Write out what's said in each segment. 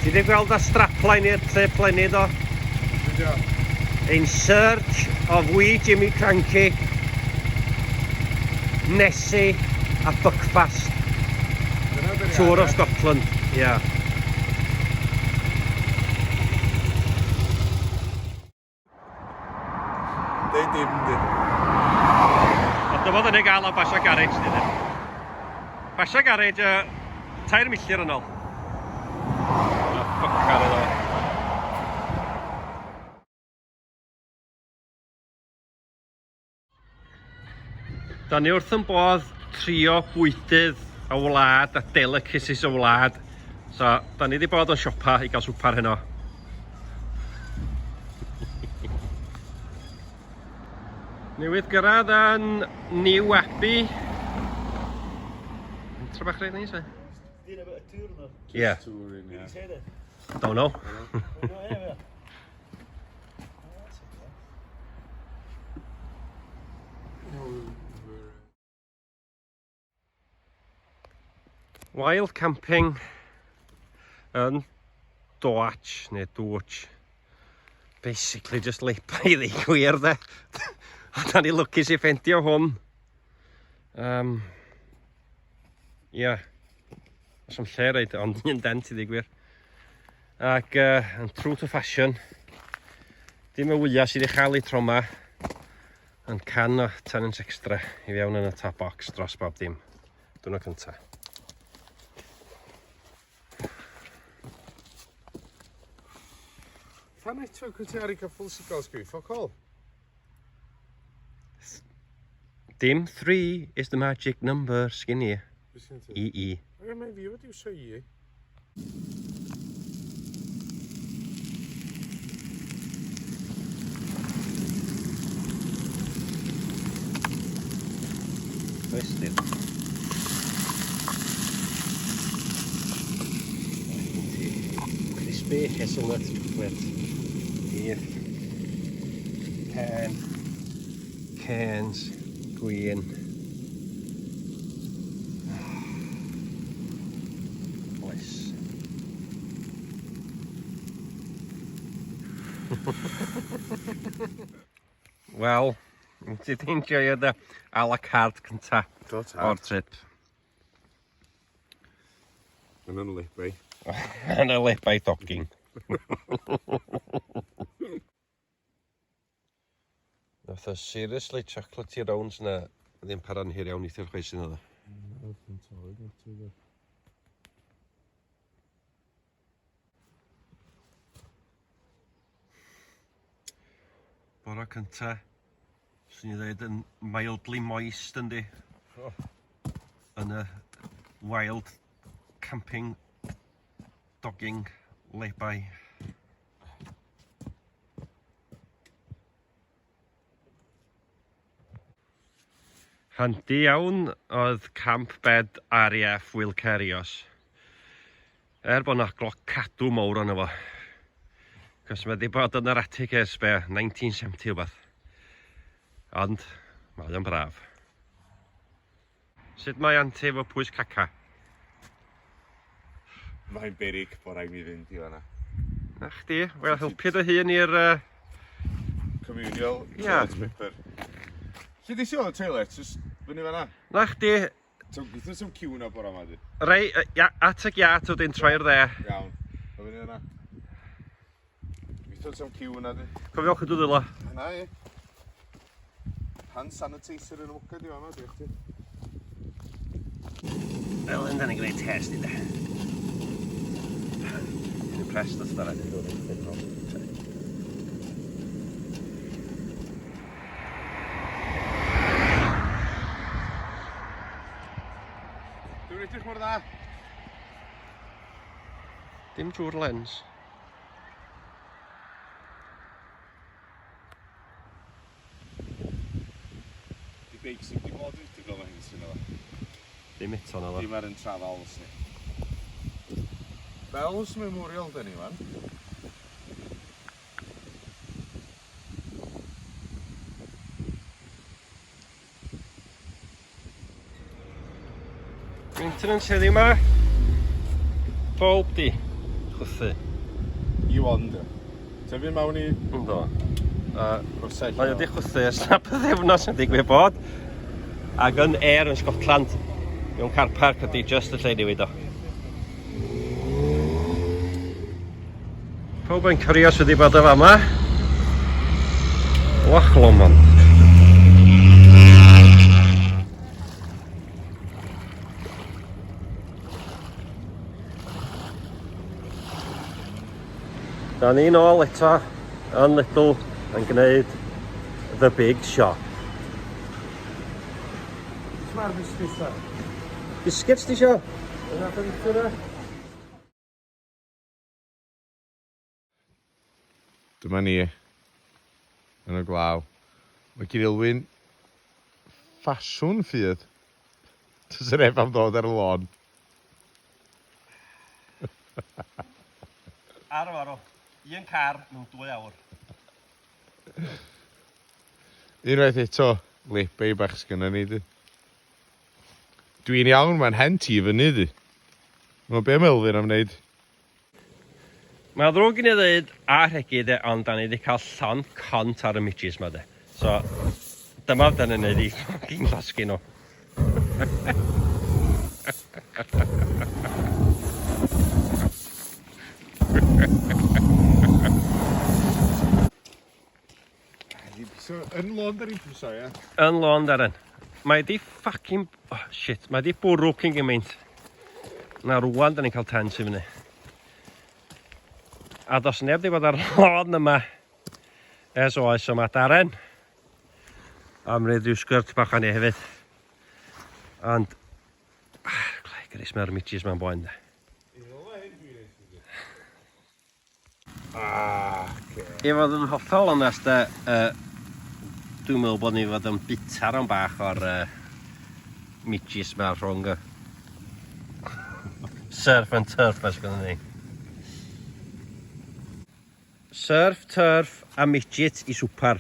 Ti wedi gweld y strapline i'r trip lenni do? Ynddo. In search of wee Jimmy Cranky, Nessie a Buckfast. Tour of Scotland, yeah. Deud dim di. A dyma ddyn ni gael o Basio Garage, dyn ni. Basio Garage, 3 milltir yn ôl. A ffycar oedd o. Da ni wrth yn bodd trio bwydydd y wlad a delicacies y wlad. So, da ni wedi bod yn siopa i gael swpar heno. Newydd gyrraedd yn New Abbey. Tro bach reit neis, e? Doing a bit of touring or? Yeah. Touring, yeah. Don't know. Wild camping yn Doach neu Dwch. Basically just leipa i ddeu gwir de. A da ni lwcus i ffendio hwn. Um, ia. Yeah. Os am lle reid, ond un dent i ddeu gwir. Ac uh, yn true to fashion, dim y wyau sydd wedi chael ei tro yma, yn can o Tennant's Extra i fewn yn y top box dros bob dim. Dwi'n cynta. Pa network wyt ti ar i cael full signal sgwy? Fuck all. Dim 3 is the magic number, sgyn i. I I. Ie, mae fi wedi iwsio i. Oes dim. Crispy hazelnut chocolate. Beef. Can. Cairns. Gwyn. Bliss. Wel, ti di enjoio dy a la carte cynta o'r trip. Yn yn lay-by. Yn y lay-by dogging. Nath o seriously chocolatey rounds na ddim para'n hir iawn eithr chwaith sy'n oedd o. Bora cynta, swn i ddweud yn mildly moist yndi? Oh. Yn y wild camping dogging lay-by. Handi iawn oedd camp bed RAF Will Cerios. Er bod 'na gloc cadw mowr arno fo. Cos mae wedi bod yn yr atig ers be, 1970 wbath. Ond mae o'n braf. Sut mae Anti efo pwys caca? Mae'n berig bod rhaid mi fynd i fanna. Na chdi, wel helpu dy hun i'r... Uh... Communal yeah. toilet paper. Lle di si oedd y toilet? Just fyny fanna? Na chdi. So, gwythio sy'n ciw na bora ma di? Rei, ia, at y giat wedyn troi i'r dde. Iawn. O fyny fanna. Gweithio sam ciw yna di. Cofio olchi dy ddwylo. Na i. Hand sanitizer yn y mwcad i fama, diolch ti. Fel hyn da ni'n gwneud test i de. Ti'n impressed os da Dwi'n edrych mor dda. Dim drwy'r lens. Di beics ddim di bod yn fel mae hyn sy'n efo. Dim eto na Dim ar yn travels ni. Bells Memorial dyn ni wan. Maintenance heddiw ma. Bob di chwythu. I wand. Tyfu mewn i... Ynddo. A Rosell. Mae wedi chwythu ers na pythefnos yn digwydd bod. Ac yn Ayr yn Scotland, mewn car park ydy just y lle i newid o. Pawb yn curious wedi bod o fama. Loch Lomond. Da ni nôl eto yn Lidl yn gwneud the big shop. Mae'r biscuits da. Biscuits ti isio? Yna da ni Dyma ni yn y glaw. Mae Gilwyn ffasiwn ffydd. Does yr neb am ddod ar y lôn. Ar y farw. Un car mewn dwy awr. Unwaith eto, lebe bach sgynna ni di. Dwi'n iawn, mae'n hen ti fyny di. Mae be Melvin am wneud? Mae'n ddrwg i ni ddweud a rhegi de, ond da ni wedi cael llond cont ar y midges ma de. So, dyma da ni'n neud i fucking llosgi nhw. So, yn lôn da ni'n pwyso, ie? Yn lôn, Darren. Mae di fucking... Oh, shit. Mae di bwrw cyn gymaint. Na rwan da ni'n cael tent i fyny. A dos neb di bod ar lôn yma ers oes yma Darren. Am reid rhyw sgwrt bach o'n i hefyd. Ond, ah, Gris, mae'r midges ma'n boen de. Ah, I fod yn hollol onest de, uh, dwi'n meddwl bod ni fod yn bitar o'n bach o'r uh, midges ma rhwng y surf and turf as gynnu ni. Surf, turf a midget i swpar.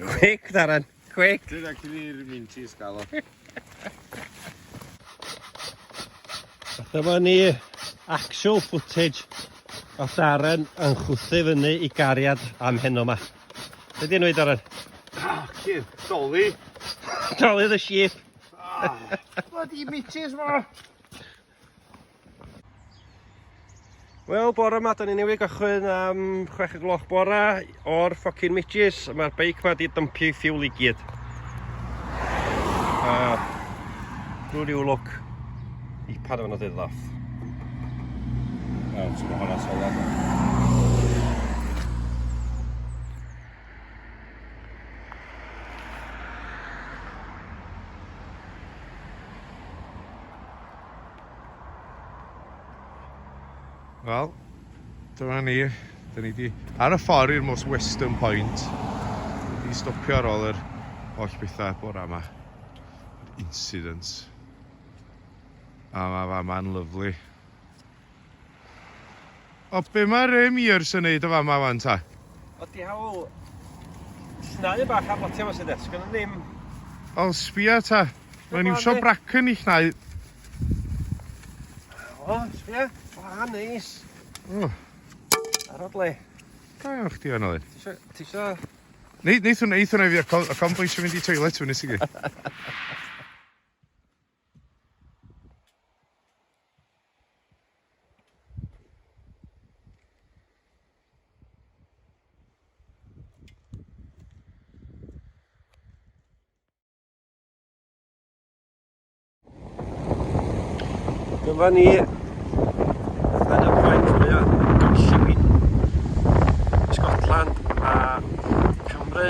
Quick, Darren, quick. Dwi'n actually i'r minties gael o. A dyma ni actual footage o Darren yn chwthu fyny i gariad am heno ma. Be di enw i Darren? Ah, kid, Dolly. Dolly the sheep. Ah, bloody midges ma. Wel, bore yma, da ni newydd gychwyn am 6 o gloch bore o'r ffocin midges. Mae'r beic ma di dympio i ffiwl i gyd. A drwy ryw lwc, i pan o'n dweud off. Iawn, so mae hwnna solad. Wel, dyma ni. Da ni di ar y ffordd i'r most western point. Di stopio ar ôl yr holl bethau bore yma. Yr incidents. A mae fama'n lyfli. O, be mae Ray Mears yn neud o fama wan ta? O, di hawl llnau bach ar botia yma sydd e. Sgynnon ddim... O, sbia ta. Mae'n iwsio bracken i llnau. O, sbia. O, neis. O. Arod le. Da iawn chdi fan Alun. Ti isio... Neith hwnna, neith hwnna i fi a con boi eisiau mynd i toilet hwn i gyd. Dyma ni yn y pwynt mwyaf gorllewin Scotland a Cymru.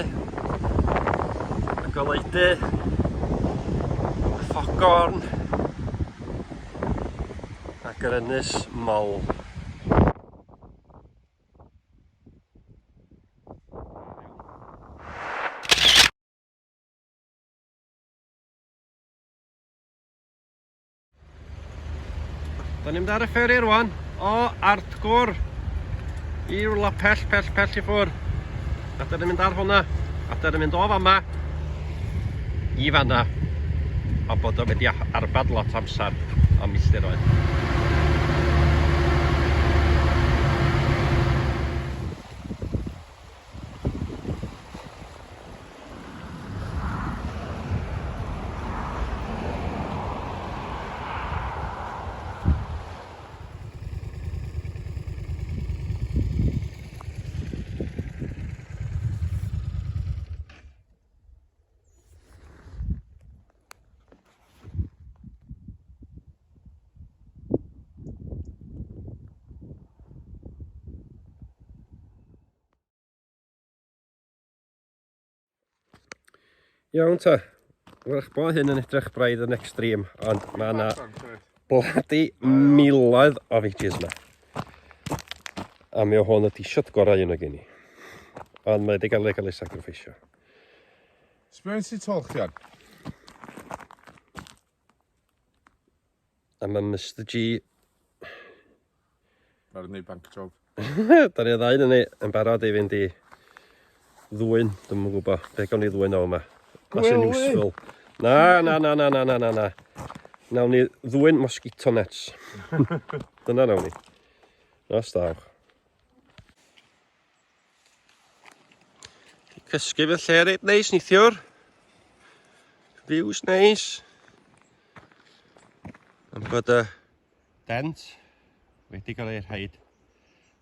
Y goleudy, y ffogorn ac yr ynys Mol. Da ni'n mynd ar y fferi rwan o Ardgwr i rwla pell, pell, pell i ffwr. A da ni'n mynd ar hwnna. A da ni'n mynd o fama i fanna. A bod o'n mynd i arbad lot amser. o milltiroedd. Iawn ta, wrach bod hyn yn edrych braidd yn extreme, ond mae yna bloody miloedd o fideos yma. A mi o hwn y t-shirt gorau un o gen i. Ond mae wedi cael ei cael ei sacrificio. Sbio'n sy'n tol chdi on? A mae Mr G... Barod wneud bank job. Da ni y ddau yn ni yn barod i fynd i ddwyn, dwi'm yn gwybod be gawn ni ddwyn o yma. Ma sy'n useful. Na, na, na, na, na, na, na, na. Nawn ni ddwyn mosquito nets. Dyna nawn ni. Nos da. Cysgu fydd lle reit neis neithiwr. Views neis. Am bod y dent wedi cael ei rhaid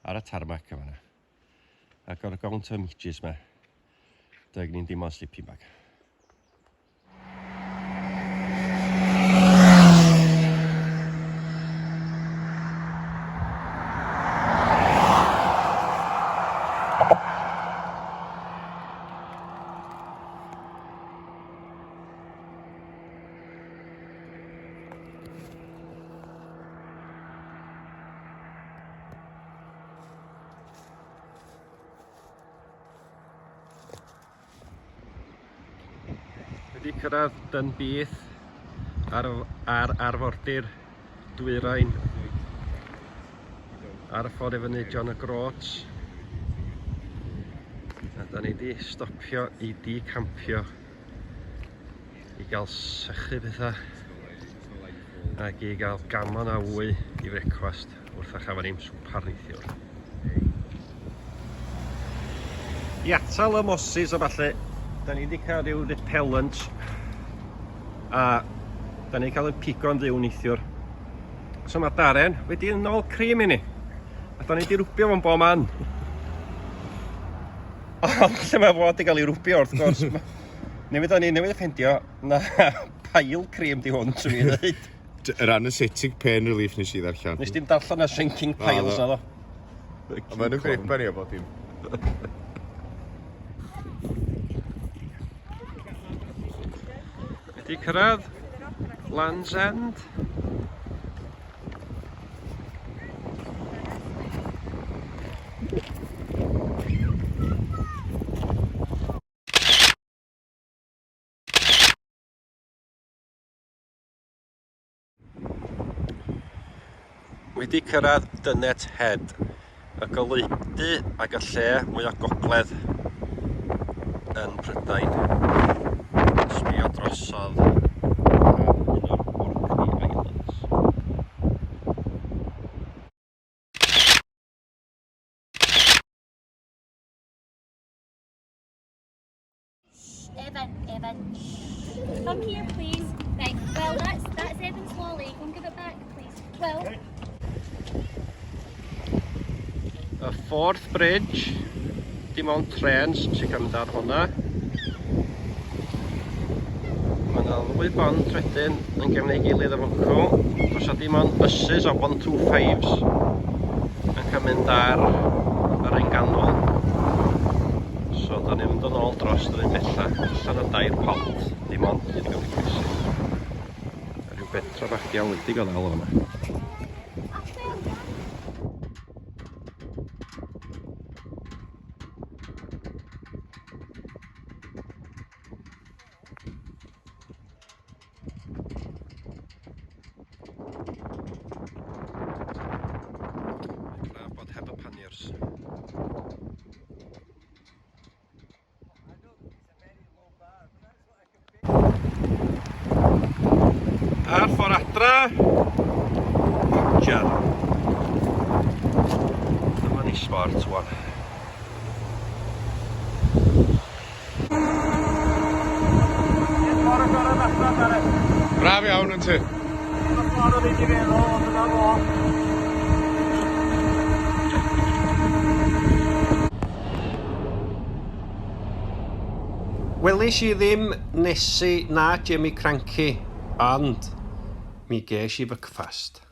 ar y tarmac yma. Ac o'r gawnt o midges yma, dyg ni'n dim ond sleeping bag. Wedi cyrraedd Dunbeath ar, ar arfordir dwyrain ar y ffordd i fyny John O'Groats. A da ni wedi stopio i di-campio i gael sychu pethau ac i gael gamon a wy i frecwast wrth a chafon ni'n swpar neithiwr. I atal y mosses a falle, da ni wedi cael rhyw repellent a da ni cael yn pigo'n fyw neithiwr. So mae Darren wedi nôl cream i ni. A da ni wedi rwbio fo'n bo man. Ond lle mae fod wedi cael ei rwbio wrth gwrs. Newydd o'n i newydd ffeindio na pile cream di hwn, swn i'n dweud. Yr anesthetic pain relief nes i ddarllen. Nes dim darllen y shrinking piles na ddo. Ond mae'n y grip ar i o bod dim. Wedi cyrraedd Land's End. Wedi cyrraedd Dunnet Head, y goleudy ag y lle mwyaf gogledd yn Prydain. Sbio drosodd ar un o'r Orkney Islands. Evan, Evan, shh. Come here, please. Right, well, that's, that's Evan's lolly. Go and give it back, please. Well. Y Forth Bridge, dim ond trens sy'n cael mynd ar hwnna. Mae yna ddwy bont wedyn yn gefn ei gilydd efo cw. Does na dim ond buses o 125s yn cael mynd ar yr un ganol. So da ni'n mynd yn ôl dros yr un bella, allan o dair pont, dim ond un yn gael ei croesi. A rhyw bentra bach diawledig o ddal o fanna. Braf bod heb y panniers. Ar ffordd adra. Danger. Dyma ni smart wan. Braf iawn yn ti. Welis i ddim Nesi na Jimmy Cranky, ond mi ges i frecwast.